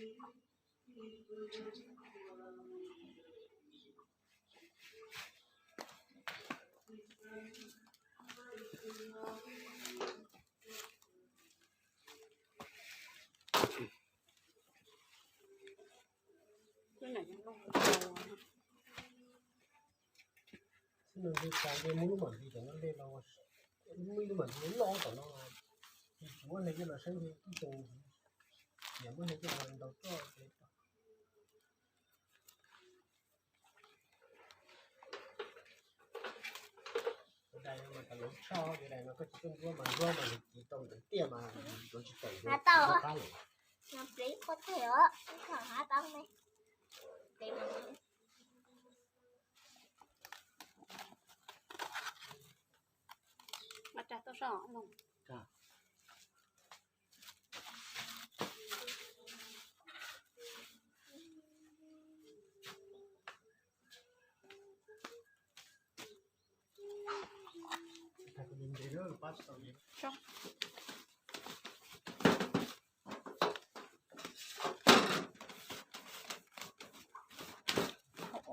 Xib no nws tas nws muab lub mam ntsis cov no le los, muab lub mam ntsis loj tom no, tsis tsis muab hle coj los saib nws ib xyoos, cia muab hle coj los ntaus roj ces. Cov dais no mas tas lawv tshaj, cov dais no koj tsis tuaj ntsuab mas ntsuab mas nws kiv tau ntawd tiaj mas yuav tsis tawm yuav tsis tau qab lawm.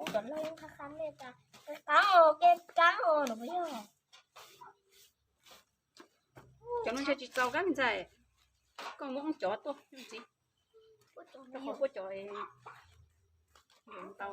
Ua kom loj qab qab me tas, qab qab os, kev qab os no puas yog? Cov no ntshe tsis txaus kab me ntxhais, koj muab cov tuaj ntxiv, koj qhov puab cov ntau.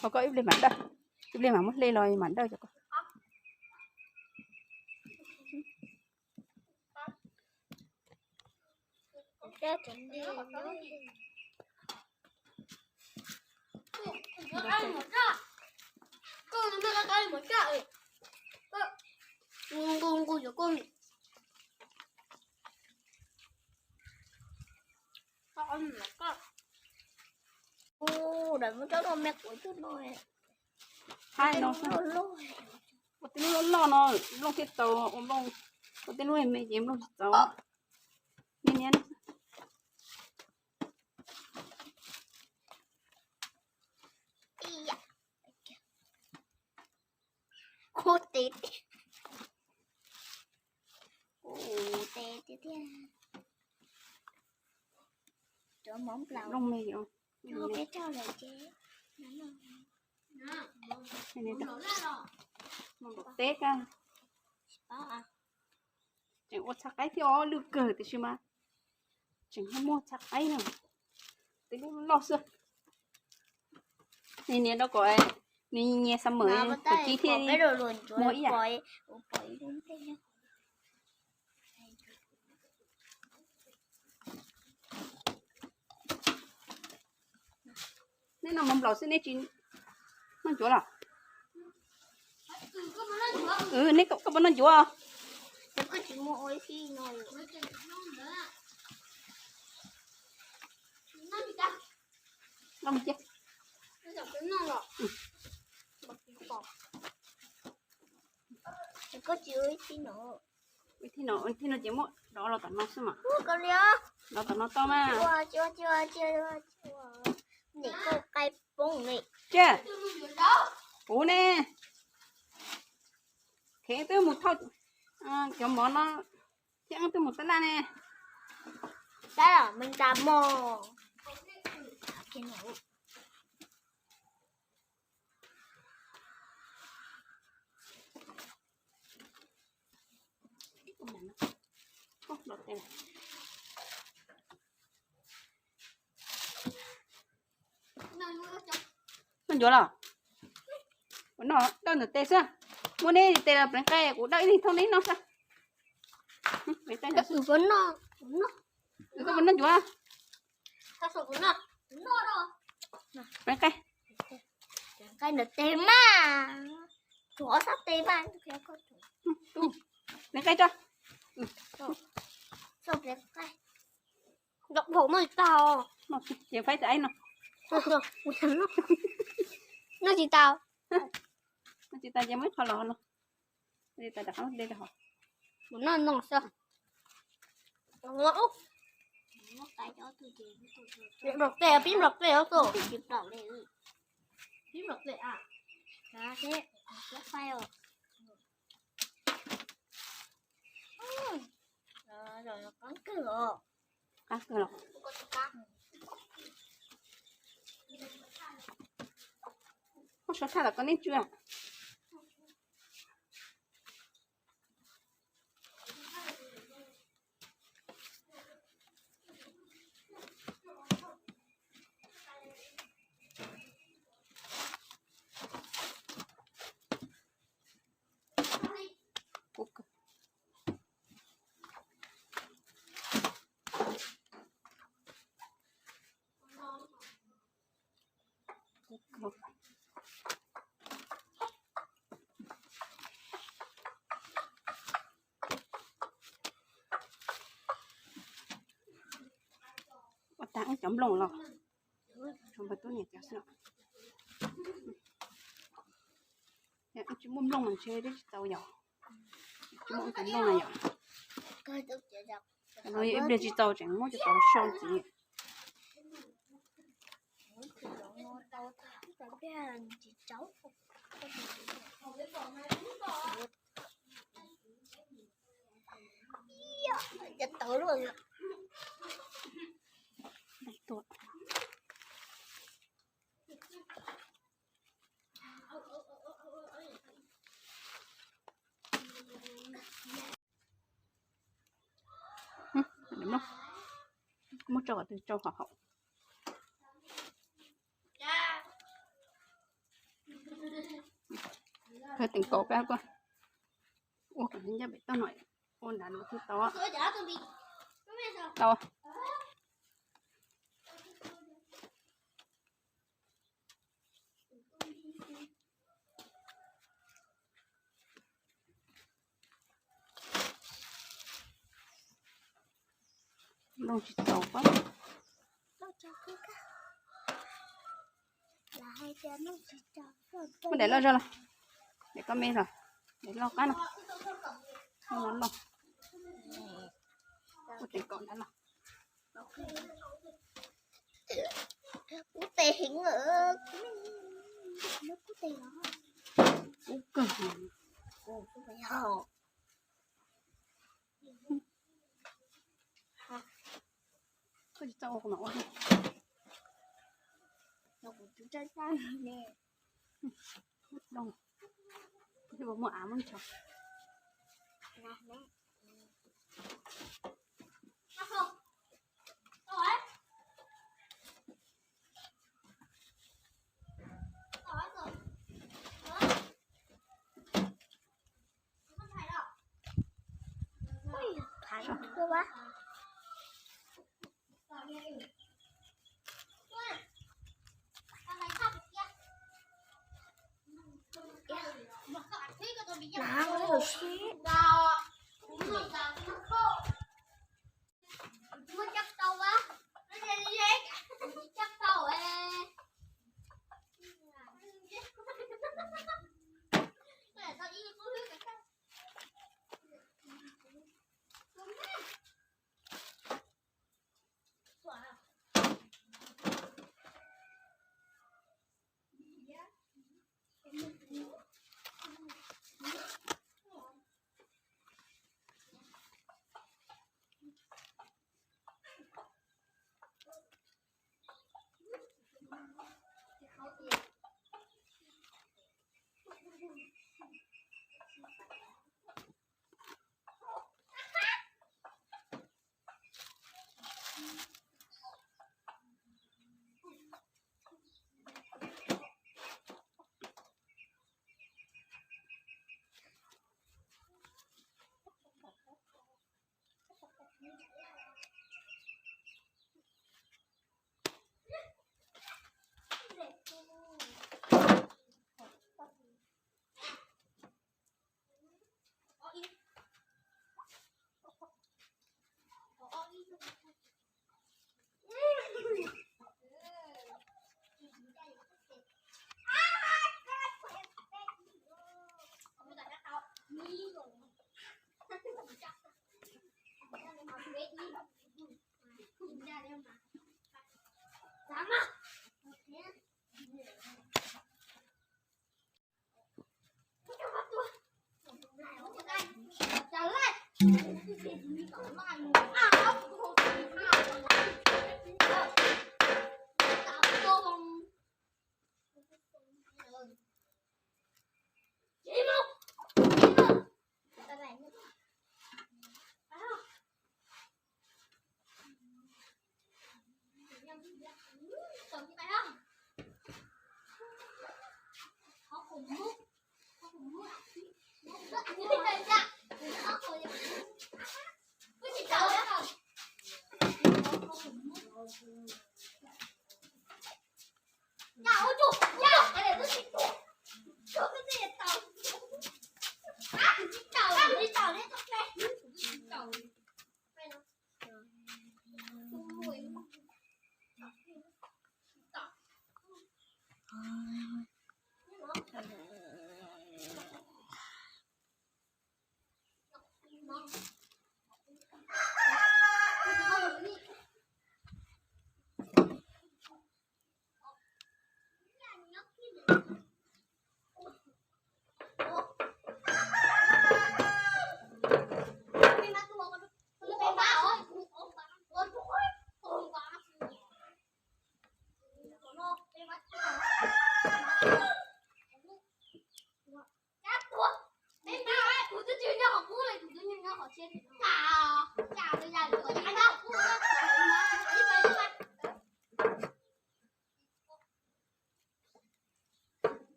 Ho koj ib pliag mam dawj, ib pliag mam muab hle los mam dawj cov koj. Ua tej lub loj loj no nplooj thiaj txaus, ua tej lub me me ces nplooj tsis txaus. Niam niam, kub tes, kub tes tiag tiag. Cov mov nplaum nplooj me os. Peb coj lawm ces mus npaum teb kag. Tseem ua txhaj qaib thiab os, lwj kawg tiam sis mas tseem muaj txhaj qaib no, tej lub loj xwb. Niam niam rau kom nws nyias xav mawm, kom ci thiaj muaj ib yam. Neb noj mov nplaum xwb neb tsis noj ncuav los? Neb koj puas noj ncuav? Ib thib no, ib thib no ces muab dov los tom no xwb mas. Dov tom no tau mas. Tsiaj, kuv ne, kheev twb mus thauj cov mov no thiab twb mus tab laj ne. Tab los me nta mog. Noj ncuav los? Kuv noj dawj ntawm tes xwb. Muab neb tes los pleev qe, kuv dawj ib leeg thauj neb noj xwb. Koj puas noj ncuav? Pleev qe. Pleev qe ntawm tes mas. Tsuav sab tes mas. Pleev qe tso. Noj tsis tau. Noj tsis tau. Noj tsis tau ces muab ib qho los no. Mus noj no xwb. Pib nplog qe, pib nplog qe os. Pib nplog qe. Qab kawg los? Koj sov tshaj tom koj neb tsw. Ua tag wb cov nplooj los, tshuav npawg Tub niam cov xwb. Yog wb tsis muaj nplooj mas ntshe twb tsis tau yom. Tsis muaj wb cov nplooj na yom. No yog ib pliag tsis tau tseem muab cov tau sau ntxiv. no, muab tso qhov twg tso qhov haum. Khaws teem kaum kab koj ua kom ncaj pem toj no, ua nrad no twb tau. Tau. Nplooj tsis txaus pab. Muab daim loj zog los, daim koj me los, daim loj qab no, no loj, ua teem kaum ntawd los. Kub tes heev, kub tes, kub kawg. Koj tsis txawj ua qhov no ua. Kuv tsis txawj txaj ne. Doo, muaj av muaj ntsho.